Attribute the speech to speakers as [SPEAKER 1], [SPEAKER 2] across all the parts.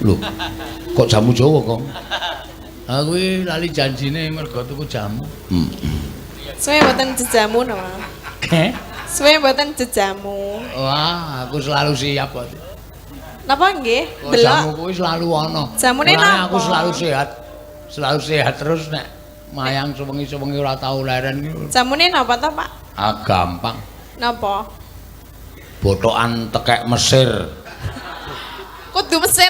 [SPEAKER 1] Lho. Kok jamu Jawa kok? Aku iki lali janjine mergo tuku jamu. Heeh.
[SPEAKER 2] Suwe mboten jejamu napa?
[SPEAKER 1] Heh?
[SPEAKER 2] Suwe mboten jejamu.
[SPEAKER 1] Wah, aku selalu siap kok.
[SPEAKER 2] Napa nggih?
[SPEAKER 1] Kok jamu
[SPEAKER 2] Delok.
[SPEAKER 1] kuwi selalu ana.
[SPEAKER 2] Jamune
[SPEAKER 1] Mulane
[SPEAKER 2] napa?
[SPEAKER 1] aku selalu sehat. Selalu sehat terus nek mayang sewengi-sewengi ora tau leren iki.
[SPEAKER 2] Jamune napa to, Pak?
[SPEAKER 1] Ah, gampang.
[SPEAKER 2] Napa?
[SPEAKER 1] Botokan tekek Mesir.
[SPEAKER 2] Kudu Mesir.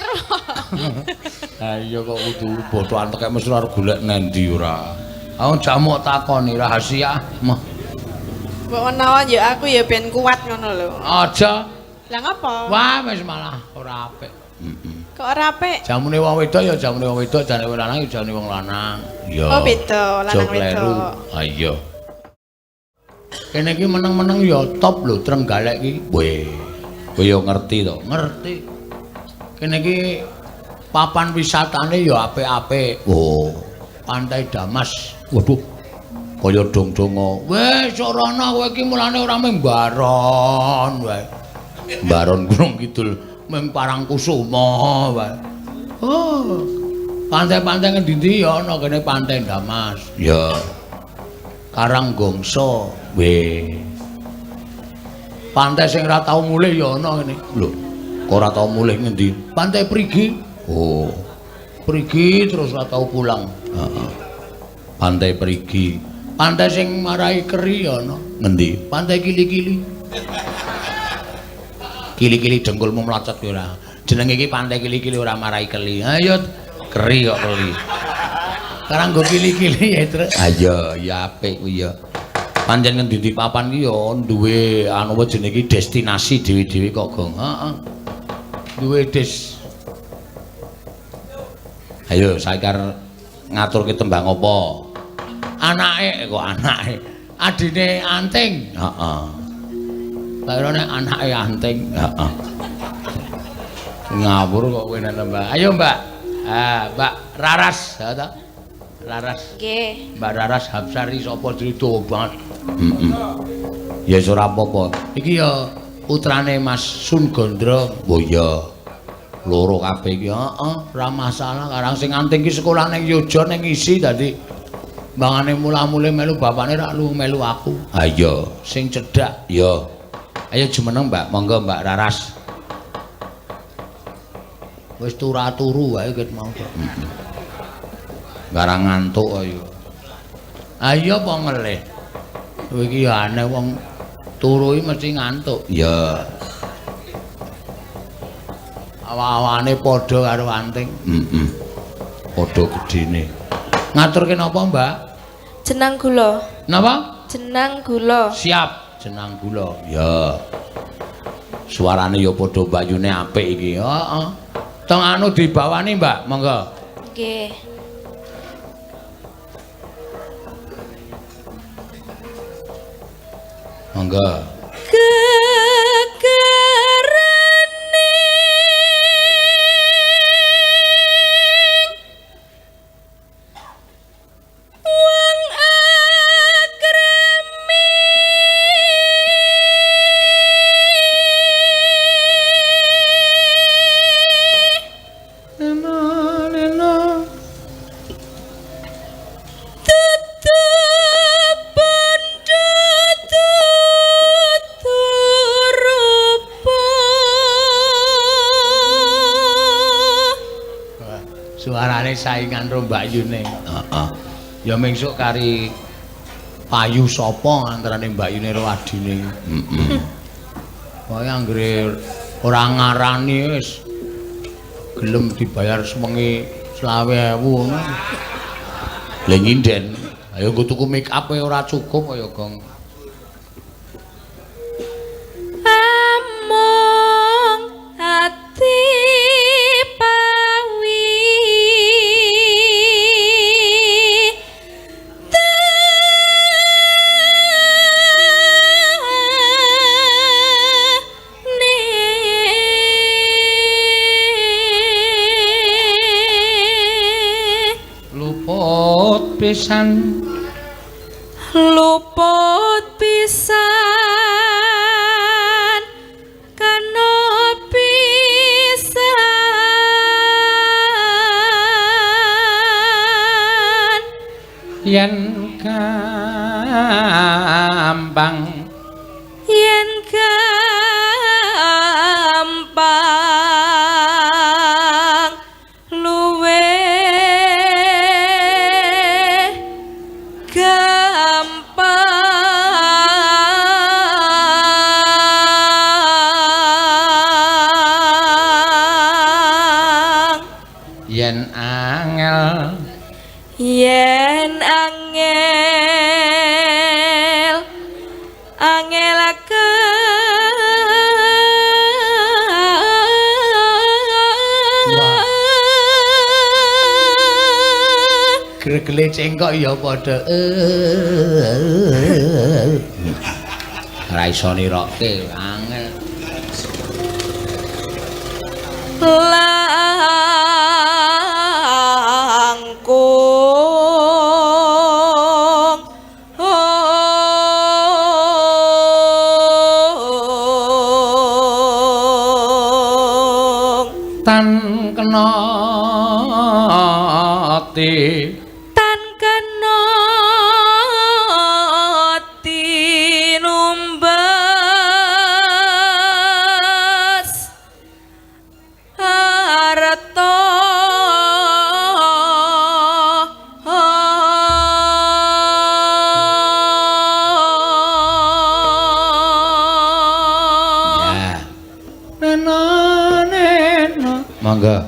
[SPEAKER 1] Ha iya kok kudu botokan tekek Mesir arep golek nendi ora. Aku jamu takoni rahasia. Mah.
[SPEAKER 2] Mbok menawa ya aku ya ben kuat ngono lho.
[SPEAKER 1] Aja.
[SPEAKER 2] Lah ngapa?
[SPEAKER 1] Wah, wis malah ora apik. Heeh.
[SPEAKER 2] Kok ora apik?
[SPEAKER 1] Jamune wong wedok ya jamune wong wedok, jane wong lanang ya jane wong lanang. Iya.
[SPEAKER 2] Oh beda, lanang wedok.
[SPEAKER 1] Ha iya. Kene iki meneng-meneng ya top lho Trenggalek iki. Weh. Kowe ya ngerti to? Ngerti. Kene iki papan wisatane ya apik-apik. Oh, Pantai Damas. Waduh. Kaya dong-donga. Wis ora ana kowe iki mulane ora mung baron wae. Baron Gunung Kidul mung Parangkusuma wae. Oh. Pantai-pantai ngendi-endi ya ana kene Pantai Damas. Ya. Karanggongso. Weh. Pantai sing ora tau mulih ya ana kene. Lho, kok ora tau mulih ngendi? Pantai Prigi. Oh. Prigi terus ora tau pulang. Heeh. Pantai Prigi. Pantai sing marai keri ya ana. Ngendi? Pantai Kili-kili. Kili-kili dengkulmu mlocot kuwi ora. Jenenge iki Pantai Kili-kili ora marai keli. Ayo keri kok keli. Karang nggo kili-kili ya, Truk. Ha iya, ya apik kuwi ya. Pancen ngendi-endi papan ki ya duwe anu apa jenenge iki destinasi dhewe-dhewe kok, Gong. Heeh. Duwe des. Ayo saiki arep ngaturke tembang apa? Anake kok anake. Adine Anting. Heeh. Tak kira nek anake Anting. Heeh. Ngawur kok kowe nek Mbak. Ayo, Mbak. Ah, Mbak Raras, ya ta? Raras.
[SPEAKER 2] Nggih.
[SPEAKER 1] Mbak Raras Hapsari sapa cerita banget. Heeh. Ya wis ora apa-apa. Iki ya putrane Mas Sun Gondrong. Oh iya. Loro kabeh iki. Heeh, ora masalah. Karang sing Anting iki sekolah ning Yogya ning isi dadi mbangane mula-mule melu bapakne rak lu melu aku. Ha iya, sing cedhak. Ya. Ayo jumeneng, Mbak. Monggo Mbak Raras. Wis turu-turu wae ket mau kok. Heeh. Garang ngantuk ayo. Ayo apa ngelih? Kowe iki ya aneh wong turu iki mesti ngantuk. Ya. Awa-awane padha karo Anting. Heeh. Padha gedene. Ngaturke napa, Mbak?
[SPEAKER 3] Jenang gula.
[SPEAKER 1] Napa?
[SPEAKER 3] Jenang gula.
[SPEAKER 1] Siap, jenang gula. Ya. Suarane ya padha mbayune apik iki. Heeh. Tong anu dibawani, Mbak. Monggo.
[SPEAKER 3] Nggih.
[SPEAKER 1] Monggo.
[SPEAKER 3] Gegerane wong akrami
[SPEAKER 1] Lena lena
[SPEAKER 3] tutup bondo tutur rupa.
[SPEAKER 1] Suarane saingan karo Mbak Yune. Heeh. Ya mengsuk kari payu sapa antarane Mbak Yune karo adine. Heeh. Pokoke anggere ora ngarani wis gelem dibayar sewengi 20.000 ngono. Lah nyinden, ayo nggo tuku make up ora cukup kaya Gong.
[SPEAKER 3] Among ati pawi tane
[SPEAKER 1] Luput pisan
[SPEAKER 3] luput pisan kana pisan.
[SPEAKER 1] Yen gampang,
[SPEAKER 3] yen gampang luwe gampang
[SPEAKER 1] yen angel,
[SPEAKER 3] yen angel angel
[SPEAKER 1] gregele cengkok ya padha ora iso nirokke angel.
[SPEAKER 3] Langkung
[SPEAKER 1] Tan kena ti,
[SPEAKER 3] tan kena tinumbas harta
[SPEAKER 1] ya neno neno monggo.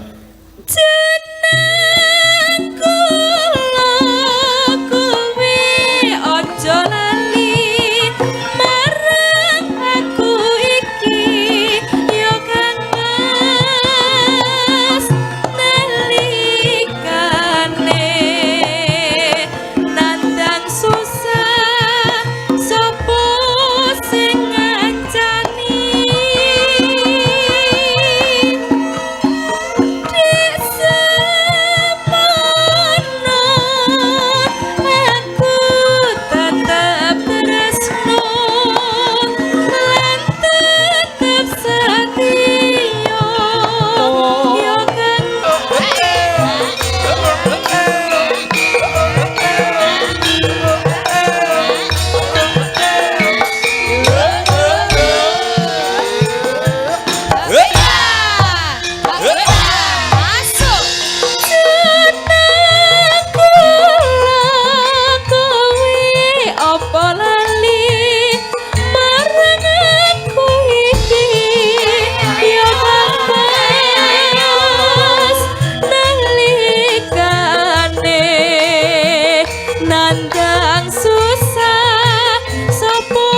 [SPEAKER 3] Jeneng kula kuwi aja lali marang aku iki ya Kang Mas nalikane nandang susah sapa sing ngancani. Dek semono aku tetep tresno lan tetep setia ya Kang. Masuk. Jeneng kula kowe apa lali marang aku iki ya Kang Mas nalikane nandang susah sapa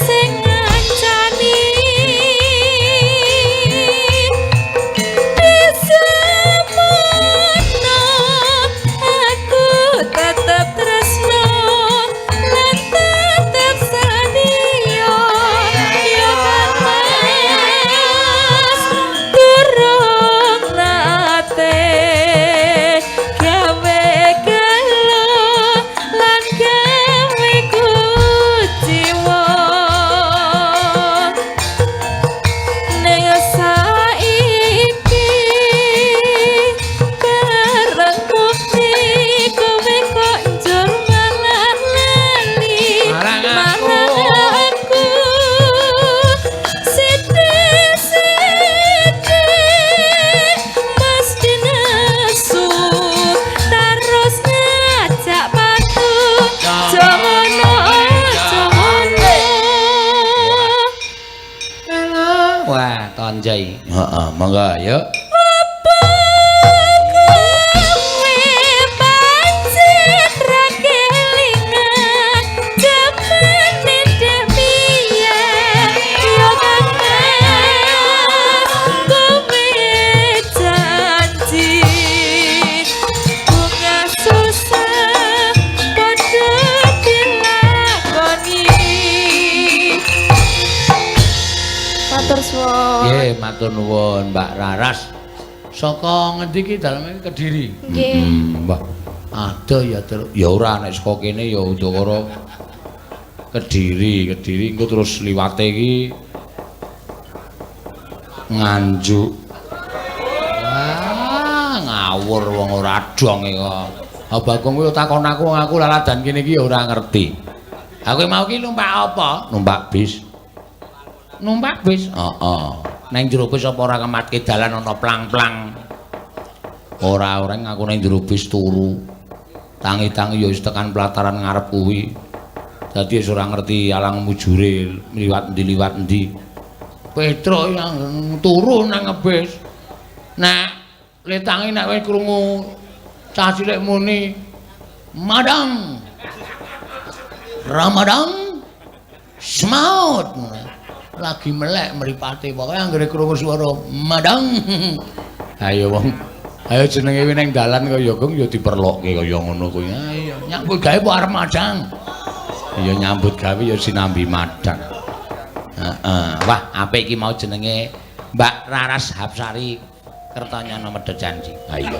[SPEAKER 3] sing ngancani. Semono aku tetep tresno lan tetep setia ya Kang Mas durung nate gawe gelo lan gawe kuciwa ning saiki bareng bukti kowe kok njur malah lali
[SPEAKER 1] Marang aku.
[SPEAKER 3] marang aku sithik-sithik mesti nesu terus ngajak patu jono jono.
[SPEAKER 1] Wah, tonjai. Heeh, monggo yuk.
[SPEAKER 3] Apa kowe pancen ra kelingan jamane dek biyen ya Kang Mas kowe janji bunga susah padha dilakoni.
[SPEAKER 2] Matur suwun.
[SPEAKER 1] Nggih, matur nuwun Mbak Raras. Saka ngendi iki daleme Kediri?
[SPEAKER 2] Nggih.
[SPEAKER 1] Mbah. Adoh ya, Truk. Ya ora nek saka kene ya Udakara Kediri, Kediri engko terus liwate iki Nganjuk. Wah, ngawur wong ora dong iki kok. Ha Bagong kuwi takon aku, aku laladan kene iki ya ora ngerti. Aku mau ki numpak apa? Numpak bis. Numpak bis? Heeh. Neng jero bis apa ora kematke dalan ana plang-plang? Ora ora aku neng jero bis turu. Tangi-tangi ya wis tekan pelataran ngarep kuwi. Dadi wis ora ngerti alang mujure liwat endi liwat endi. Petruk yang turu nang bis. Nek letangi nek wis krungu cah cilik muni madang. Ramadang semaut. Lagi melek mripate pokoke anggere krungu swara madang. Ayo wong. Ayo jenenge kuwi ning dalan kaya gong ya diperlokke kaya ngono kuwi. Ayo nyambut gawe apa arep madang? Ya nyambut gawe ya sinambi madang. Heeh. Wah, apik iki mau jenenge Mbak Raras Hapsari Kertanyana Medhot Janji. Ha iya.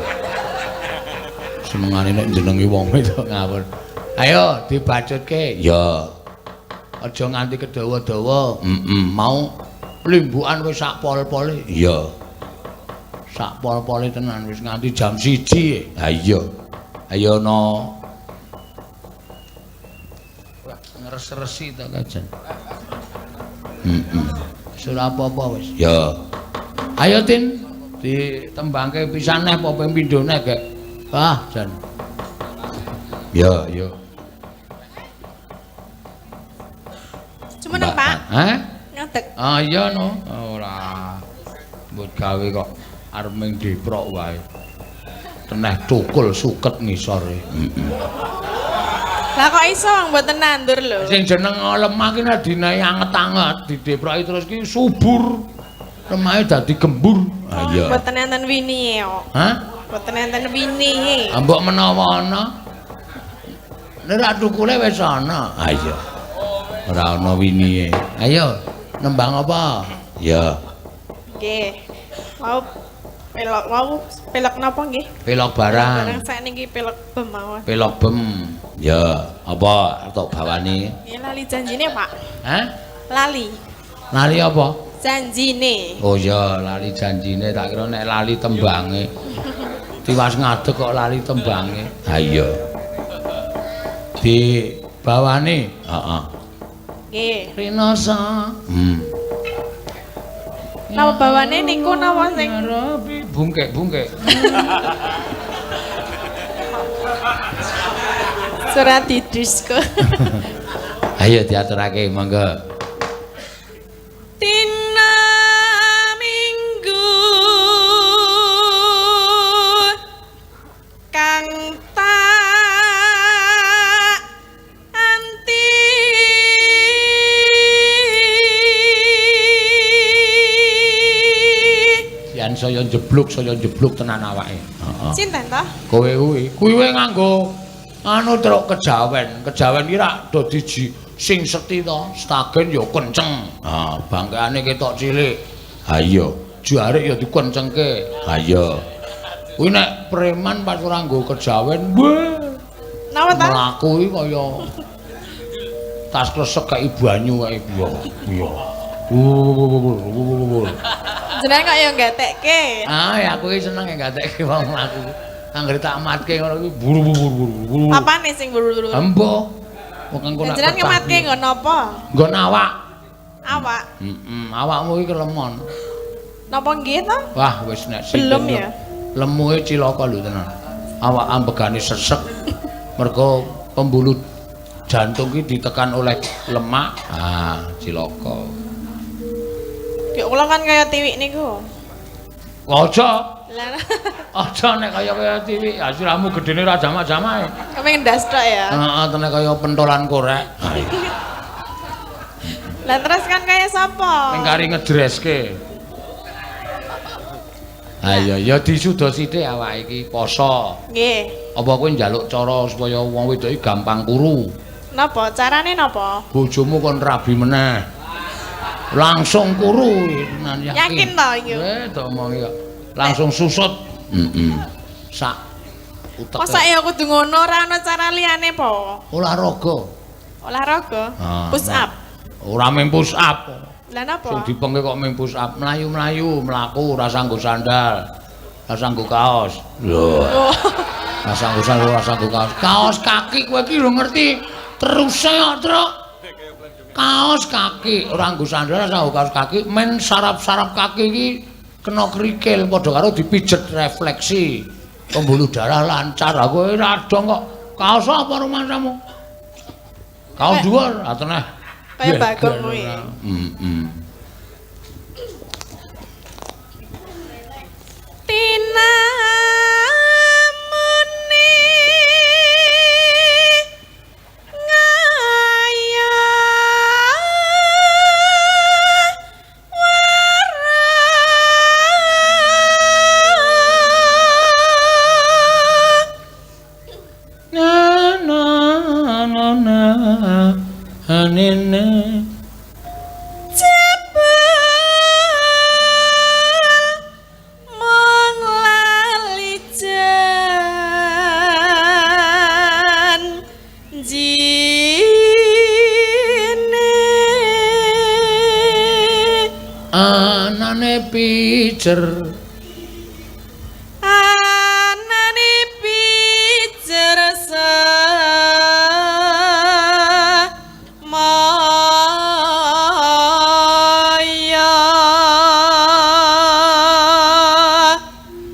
[SPEAKER 1] Senengane nek jenenge wong itu ngawur. Ayo dibacutke. Ya. Aja nganti kedawa-dawa. Heeh, mau limbukan wis sak pol-pole. Iya. Sak pol-pole tenan wis nganti jam 1. Ha iya. Ayo no. Wah, ngres-resi ta kajen. Heeh. Wis ora apa-apa wis. Ya. Ayo Tin, ditembangke pisan neh apa ping pindho neh, Gek. Wah, jan. Ya, ya.
[SPEAKER 2] Jumeneng, Pak.
[SPEAKER 1] Hah?
[SPEAKER 2] Ngadeg.
[SPEAKER 1] Ah iya no. Ora. Mbut gawe kok arep ming diprok wae. Teneh tukul suket ngisore. Heeh.
[SPEAKER 2] Lah kok iso wong mboten nandur lho.
[SPEAKER 1] Sing jeneng lemah ki nek dinae anget-anget dideproki terus ki subur. Lemahe dadi gembur. Ah iya.
[SPEAKER 2] Mboten enten winihe kok.
[SPEAKER 1] Hah?
[SPEAKER 2] Mboten enten winihe.
[SPEAKER 1] Ah mbok menawa ana. Nek ra tukule wis ana. Ah iya. Ora ana winihe. Ayo nembang apa? Ya.
[SPEAKER 2] Nggih. Wau pelok wau pelok napa nggih?
[SPEAKER 1] Pelok barang.
[SPEAKER 2] Barang sakniki pelok bem mawon.
[SPEAKER 1] Pelok bem. Ya, apa tok bawane?
[SPEAKER 2] Nggih lali janjine, Pak.
[SPEAKER 1] Hah?
[SPEAKER 2] Lali.
[SPEAKER 1] Lali apa?
[SPEAKER 2] Janjine.
[SPEAKER 1] Oh iya, lali janjine tak kira nek lali tembange. Tiwas ngadeg kok lali tembange. Ha iya. Dibawane. Heeh.
[SPEAKER 2] Nggih.
[SPEAKER 1] Rinasa.
[SPEAKER 2] Napa bawane niku napa sing
[SPEAKER 1] bungkek-bungkek.
[SPEAKER 2] Surat didisko.
[SPEAKER 1] Ayo diaturake monggo.
[SPEAKER 2] Dina Minggu kang tak anti
[SPEAKER 1] Yen saya njebluk tenan awake. Heeh.
[SPEAKER 2] Sinten to?
[SPEAKER 1] Kowe kuwi. Kuwi wae nganggo anu truk kejawen. Kejawen ki rak do diji sing seti to, stagen ya kenceng. Ha, bangkane ketok cilik. Ha iya, jarik ya dikencengke. Ha iya. Kuwi nek preman pas ora nggo kejawen, weh.
[SPEAKER 2] Napa ta?
[SPEAKER 1] Mlaku iki kaya tas kresek kae banyu kae. Iya. Iya.
[SPEAKER 2] Jenengan kok ya gatekke.
[SPEAKER 1] Ah, ya aku iki seneng gatekke wong mlaku. Anggere tak matke ngono kuwi buru-buru.
[SPEAKER 2] Apane sing buru-buru?
[SPEAKER 1] Embo. Wong engko nak.
[SPEAKER 2] Jenengan ngematke nggon napa?
[SPEAKER 1] Nggon awak.
[SPEAKER 2] Awak.
[SPEAKER 1] Heeh, awakmu iki kelemon.
[SPEAKER 2] Napa nggih to?
[SPEAKER 1] Wah, wis nek
[SPEAKER 2] belum ya.
[SPEAKER 1] Lemuhe cilaka lho tenan. Awak ambegane sesek. Mergo pembuluh jantung ki ditekan oleh lemak. Ah, cilaka.
[SPEAKER 2] Ya kula kan kaya tiwik niku.
[SPEAKER 1] Aja.
[SPEAKER 2] Lah
[SPEAKER 1] aja nek kaya kaya tiwik, ha sirahmu gedene ra jamak-jamake.
[SPEAKER 2] Kepengin ndas tok ya.
[SPEAKER 1] Heeh, tenek kaya pentolan korek. Ha iya.
[SPEAKER 2] Lah terus kan kaya sapa?
[SPEAKER 1] Ning kari ngedreske. Ha iya, ya disuda sithik awake iki poso.
[SPEAKER 2] Nggih.
[SPEAKER 1] Apa kowe njaluk cara supaya wong wedok iki gampang kuru?
[SPEAKER 2] Napa? Carane napa?
[SPEAKER 1] Bojomu kon rabi meneh. Langsung kuru tenan yakin.
[SPEAKER 2] Yakin to iki?
[SPEAKER 1] Tak omongi kok. Langsung susut. Heeh. Sak utek.
[SPEAKER 2] Mosok ya kudu ngono ora ana cara liyane po?
[SPEAKER 1] Olahraga.
[SPEAKER 2] Olahraga? Push up.
[SPEAKER 1] Ora mung push up.
[SPEAKER 2] Lah napa?
[SPEAKER 1] Sing dipengke kok mung push up, mlayu-mlayu, mlaku ora sanggo sandal. Ora sanggo kaos. Lho. Rasah nggo sandal, rasah nggo kaos. Kaos kaki kowe iki lho ngerti teruse kok, Truk. Kaos kaki, ora nggo sandal, rasah nggo kaos kaki, men saraf-saraf kaki iki kena kerikil padha karo dipijet refleksi. Pembuluh darah lancar. Aku ora dong kok. Kaos apa rumangsamu? Kaos dhuwur, ateneh.
[SPEAKER 2] Kaya Bagong kuwi.
[SPEAKER 1] Heeh.
[SPEAKER 2] Tinamune ngaya wara
[SPEAKER 1] Na na na na hanene.
[SPEAKER 2] Jebul mung lali janjine.
[SPEAKER 1] Anane pijer.
[SPEAKER 2] Anane pijer semaya.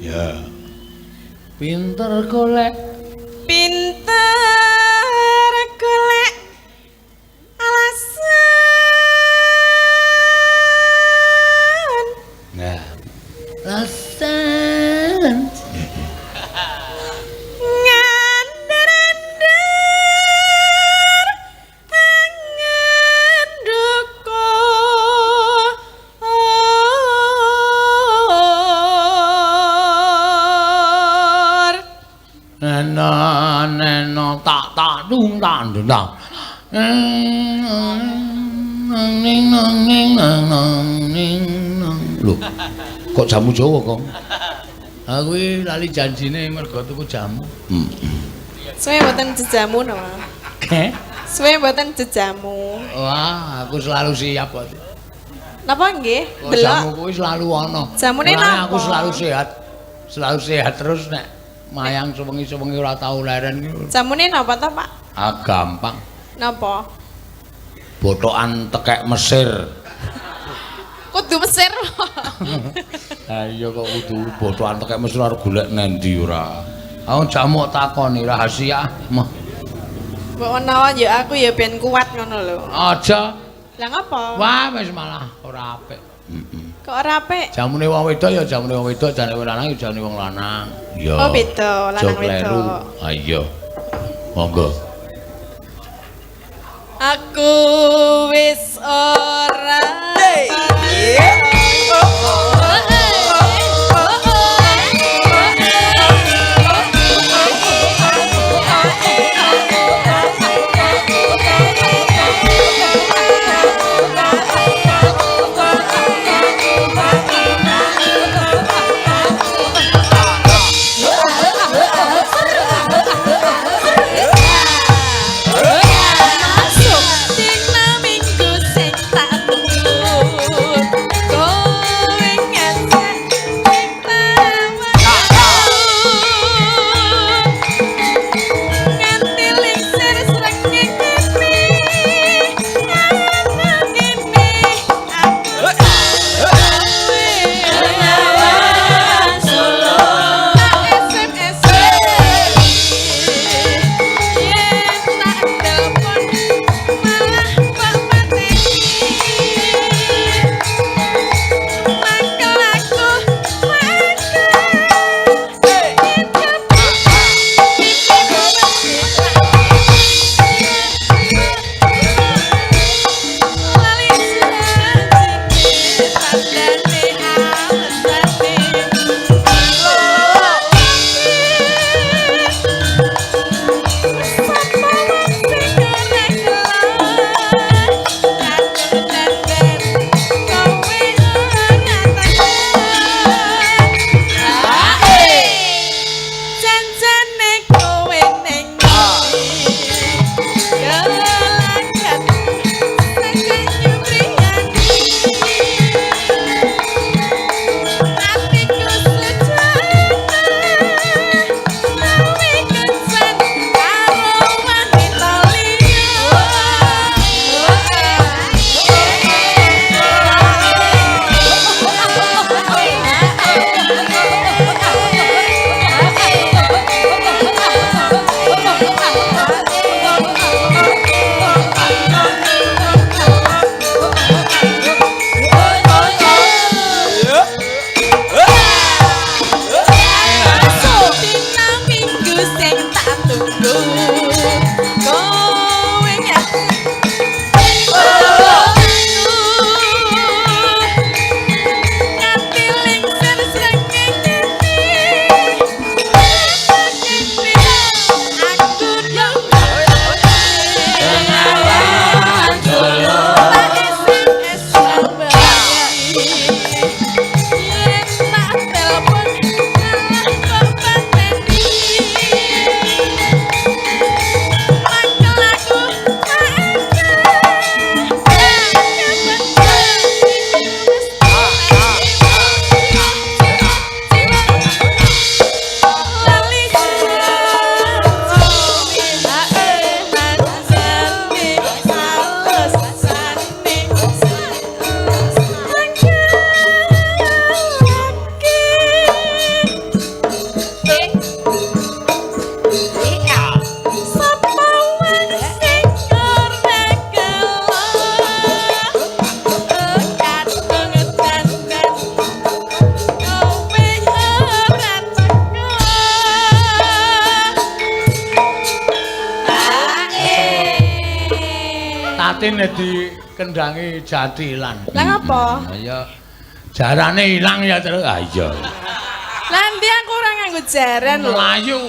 [SPEAKER 1] Ya. Pinter golek.
[SPEAKER 2] Pinter golek alasan.
[SPEAKER 1] Nah. Alasan.
[SPEAKER 2] Ngandar-andar angen dukur.
[SPEAKER 1] Neno neno tak tak dung tak dung tak. Ning nang ning nang nang ning nang. Loh, kok jamu Jawa kok? Aku iki lali janjine mergo tuku jamu.
[SPEAKER 2] Suwe mboten jejamu napa?
[SPEAKER 1] Heh?
[SPEAKER 2] Suwe mboten jejamu.
[SPEAKER 1] Wah, aku selalu siap kok.
[SPEAKER 2] Napa nggih?
[SPEAKER 1] Kok
[SPEAKER 2] Delok.
[SPEAKER 1] jamu kuwi selalu ana.
[SPEAKER 2] Jamune
[SPEAKER 1] Mulane
[SPEAKER 2] napa?
[SPEAKER 1] aku selalu sehat. Selalu sehat terus nek mayang sewengi-sewengi ora tau leren iki.
[SPEAKER 2] Jamune napa to, Pak?
[SPEAKER 1] Ah, gampang.
[SPEAKER 2] Napa?
[SPEAKER 1] Botokan tekek Mesir.
[SPEAKER 2] Kudu Mesir.
[SPEAKER 1] Ha iya kok kudu botokan tekek Mesir arep golek nendi ora. Aku jamu takoni rahasia. Mah.
[SPEAKER 2] Mbok menawa ya aku ya ben kuat ngono lho.
[SPEAKER 1] Aja.
[SPEAKER 2] Lah ngapa?
[SPEAKER 1] Wah, wis malah ora apik. Heeh.
[SPEAKER 2] Kok ora apik?
[SPEAKER 1] Jamune wong wedok ya jamune wong wedok, jane wong lanang ya jane wong lanang. Iya.
[SPEAKER 2] Oh, beda, lanang wedok.
[SPEAKER 1] Ha iya. Monggo.
[SPEAKER 2] Aku wis ora. Masuk dina minggu sing tak
[SPEAKER 1] Tatin dikendangi jatilan.
[SPEAKER 2] Lah ngapa?
[SPEAKER 1] Ya jarane ilang ya terus. Ah iya.
[SPEAKER 2] Lah ndi aku ora nganggo jaran lho.
[SPEAKER 1] Mlayu.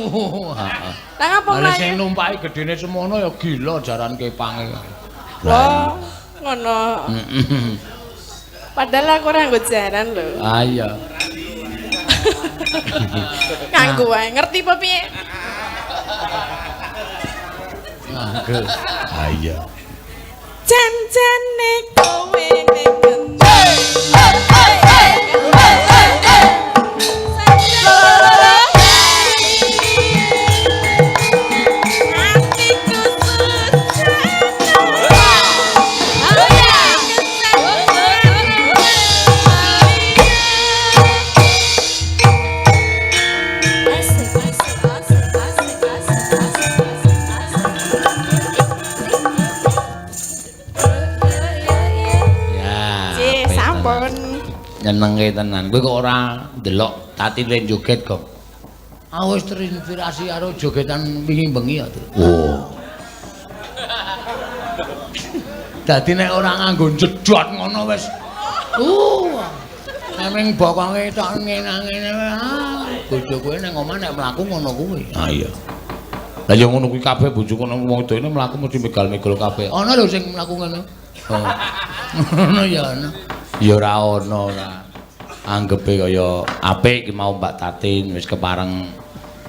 [SPEAKER 1] Heeh.
[SPEAKER 2] Lah ngapa
[SPEAKER 1] Lah sing
[SPEAKER 2] mlayu?
[SPEAKER 1] numpaki gedene semono ya gila jaran kepange.
[SPEAKER 2] Oh, ngono. Padahal aku ora nganggo jaran lho.
[SPEAKER 1] Ah iya.
[SPEAKER 2] Nganggo wae, ngerti apa piye?
[SPEAKER 1] Nganggo. Ah iya.
[SPEAKER 2] Jan-jane kowe ning ngendi? Atiku
[SPEAKER 1] Ya.
[SPEAKER 2] Cih, sampun.
[SPEAKER 1] Nyenengke tenan. Kowe kok ora ndelok Tatin len joget kok. Aku wis terinspirasi karo jogetan wingi bengi ya, Tru. Oh. Dadi nek ora nganggo jedot ngono wis. Neming bokonge tok ngene-ngene. Ah, bojo kowe ning omah nek mlaku ngono kuwi. Ah iya. Lah ya ngono kuwi kabeh bojoku nang wong wedok mlaku mesti megal-megol kabeh. Ana lho sing mlaku ngono. Oh. Ngono ya ana. Ya ora ana ora. Anggepe kaya apik iki mau Mbak Tatin wis kepareng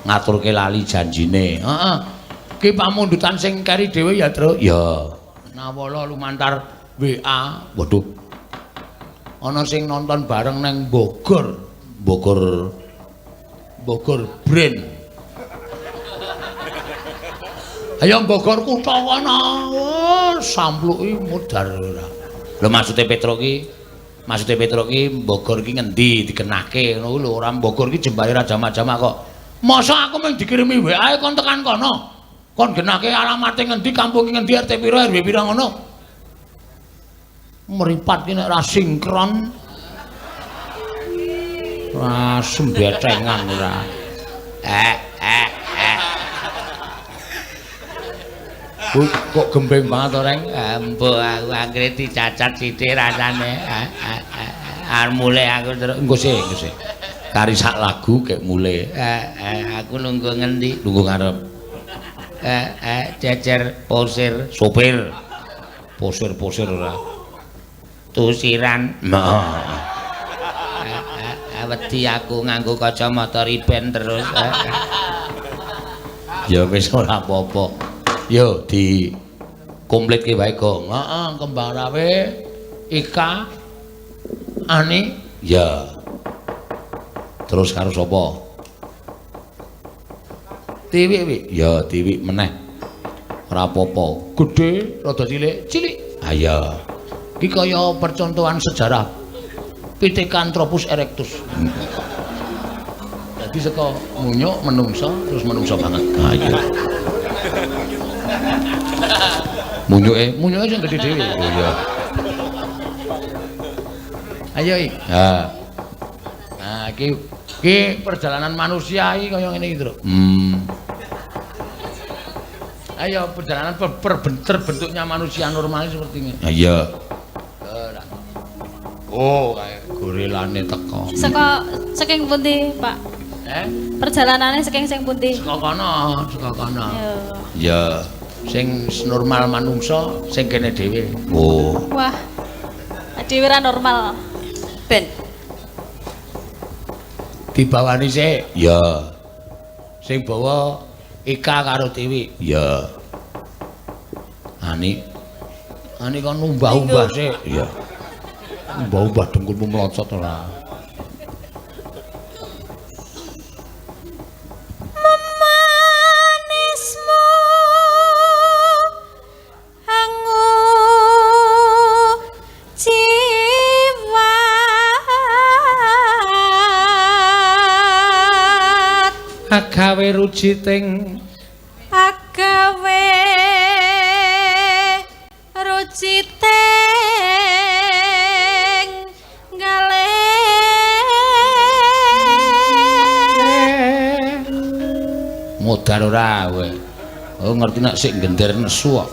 [SPEAKER 1] ngaturke lali janjine. Heeh. Ki pamundutan sing keri dhewe ya, Tru. Ya. Nawala lumantar WA. Waduh. Ana sing nonton bareng nang Bogor. Bogor. Bogor Brand. Ayo Bogor kutha kono. Wah, sampluki mudhar ora. Lho maksude Petro ki, maksude Petro ki Bogor ki ngendi dikenake ngono lho, ora Bogor ki jembare ra jamak-jamak kok. Masa aku mung dikirimi WA kon tekan kono. Kon genake alamate ngendi, kampung ngendi, RT pira, RW pira ngono. Meripat ki nek ra sinkron. Ora sembecengan ora. Kok gembeng banget to, Reng? Embo aku anggere dicacat sithik rasane. Arep mulih aku terus engko sik, engko sik. Kari sak lagu kek mulih. Aku nunggu ngendi? Nunggu ngarep. Jejer posir, sopir. Posir-posir ora. Tusiran. Nah. Wedi aku nganggo kacamata riben terus. Ya wis ora apa-apa. Yo di komplitke wae, Gong. Heeh, Kembang Rawe, Ika, Ani, ya. Terus karo sapa? Tiwi wi. Ya, Tiwi meneh. Ora apa-apa. Gedhe, rada cilik, cilik. Ah ya. Iki kaya percontohan sejarah Pithecanthropus erectus. Dadi saka munyuk menungso terus menungso banget. Ah iya. Munyuke, munyuke sing gedhe dhewe. Oh iya. Ayo iki. Ha. Nah, iki iki perjalanan manusia iki kaya ngene iki, Tru. Ayo perjalanan terbentuknya manusia normal seperti ini. Ha iya. Ora. Oh, kae gorilane teko.
[SPEAKER 3] Saka saking pundi, Pak? Perjalanannya saking sing pundi?
[SPEAKER 1] Saka kono, saka kono. Ya. Sing normal manungsa sing kene dhewe. Oh.
[SPEAKER 3] Wah. Dhewe ra normal.
[SPEAKER 2] Ben.
[SPEAKER 1] Dibawani sik. Ya. Sing bawa Ika karo Tiwi. Ya. Ani. Ani kon umbah-umbah sik. Iya. Umbah-umbah dengkulmu mlocot ora.
[SPEAKER 3] Memanismu angu jiwat
[SPEAKER 1] agawe rujiting
[SPEAKER 3] agawe rujiting gale
[SPEAKER 1] modar ora kowe. Oh ngerti nek sik gender nesu kok.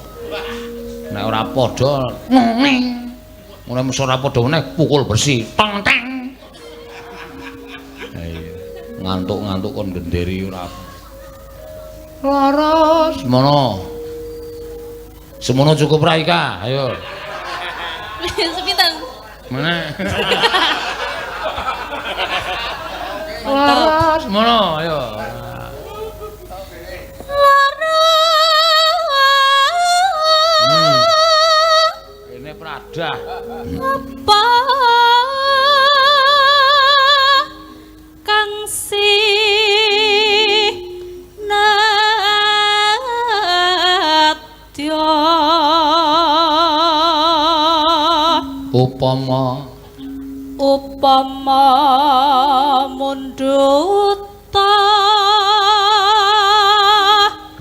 [SPEAKER 1] Nek ora padha ning. Mulai mesti ora padha meneh pukul bersih. Tong teng. Ha iya. Ngantuk-ngantuk kon genderi ora. Laras semono. Semono cukup ra Ika? Ayo.
[SPEAKER 3] Sepinten?
[SPEAKER 1] Mana? Laras semono ayo. Ini pradah.
[SPEAKER 3] Apa kang sinadya
[SPEAKER 1] upama
[SPEAKER 3] upama mundhuta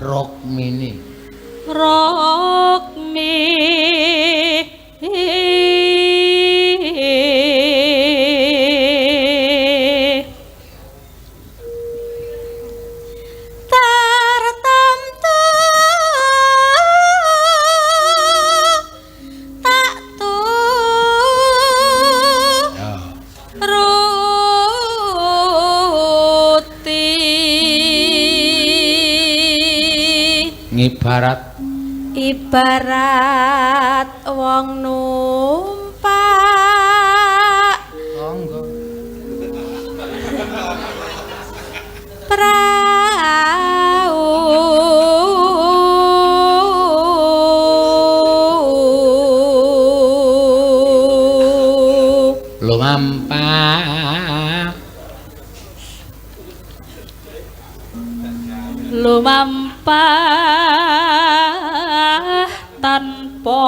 [SPEAKER 1] Rukmini
[SPEAKER 3] Rukmini tartamtu tak tu ruti
[SPEAKER 1] ngibarat
[SPEAKER 2] ibarat wong numpak
[SPEAKER 1] monggo
[SPEAKER 2] prau
[SPEAKER 1] lumampah
[SPEAKER 3] lumampah tanpa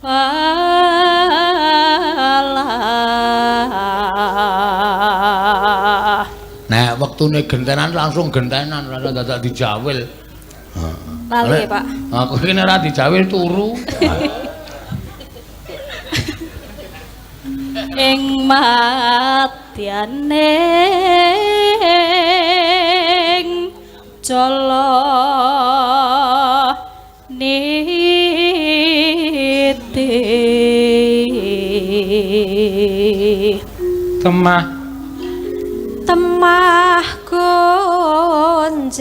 [SPEAKER 3] alah.
[SPEAKER 1] Nah, wektune gentenan langsung gentenan ora dadak dijawil.
[SPEAKER 3] Lali, Pak.
[SPEAKER 1] Aku iki nek ora dijawil turu.
[SPEAKER 3] Ing madyane jala niti
[SPEAKER 1] Temah
[SPEAKER 2] temah gonjing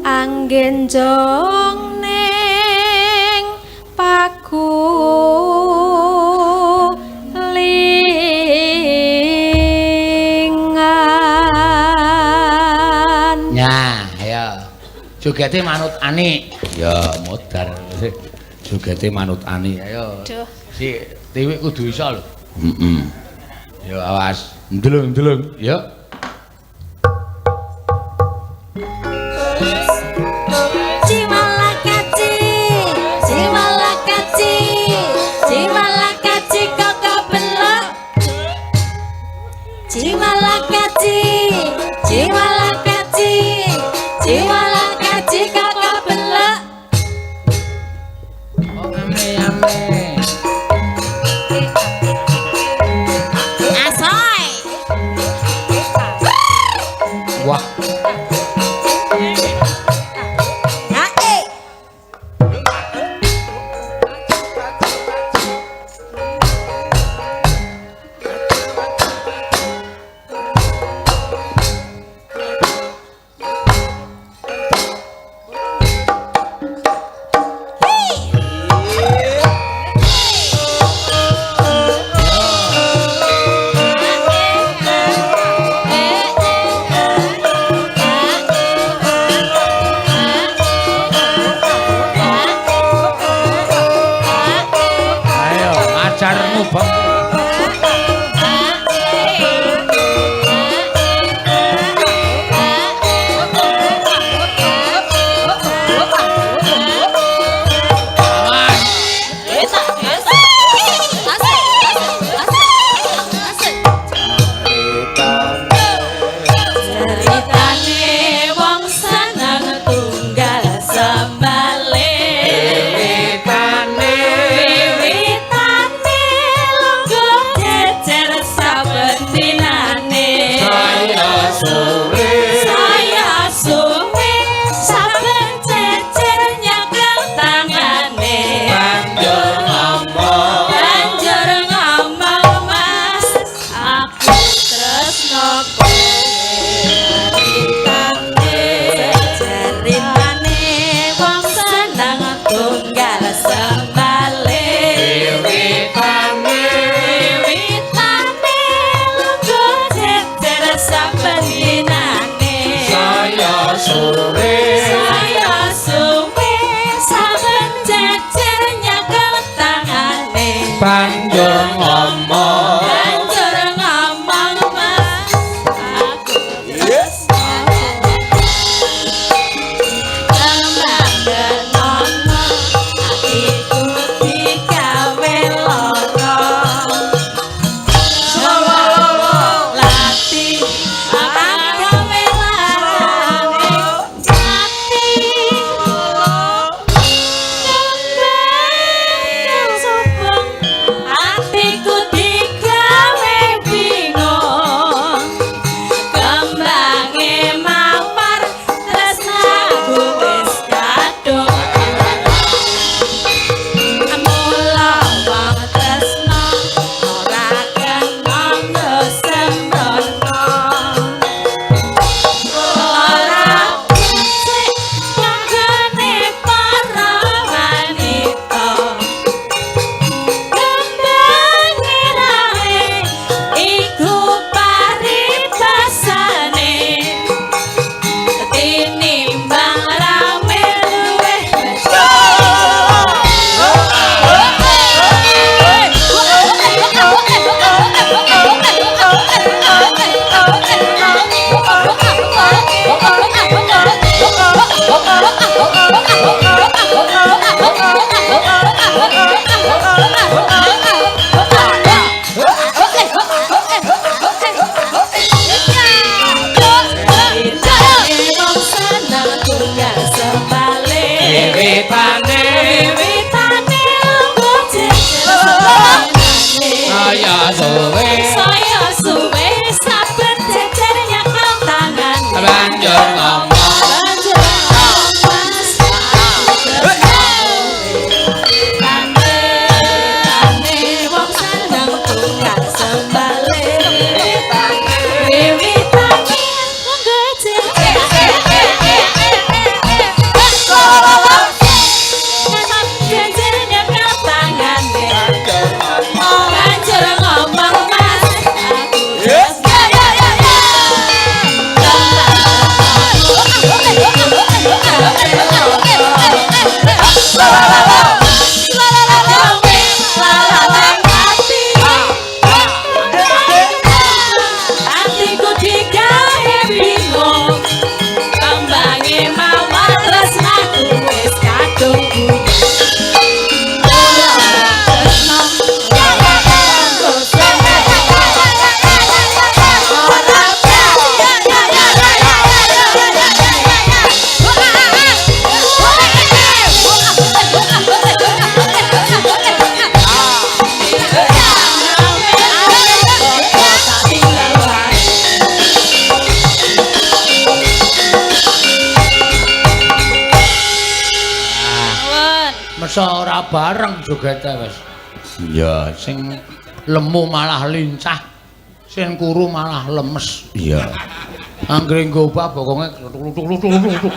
[SPEAKER 2] anggen jong ning pagulingan.
[SPEAKER 1] Nah, ayo. Jogete manut ani. Ya, modar. Jogete manut ani. Ayo.
[SPEAKER 3] Duh.
[SPEAKER 1] Si Tiwik kudu iso lho. Heeh. Ya awas, ndelung-ndelung. Ya.
[SPEAKER 2] Cimalakaci, cimalakaci, cimalakaci koko belok. Cimalakaci, cimalakaci, cimalakaci koko belok.
[SPEAKER 1] Oh, ame ame.
[SPEAKER 2] Asoy.
[SPEAKER 1] Wah,
[SPEAKER 2] Hae.
[SPEAKER 1] Mesa ora bareng jogete wis. Iya, sing lemu malah lincah, sing kuru malah lemes. Iya. Anggere nggo obah bokonge klutuk-klutuk.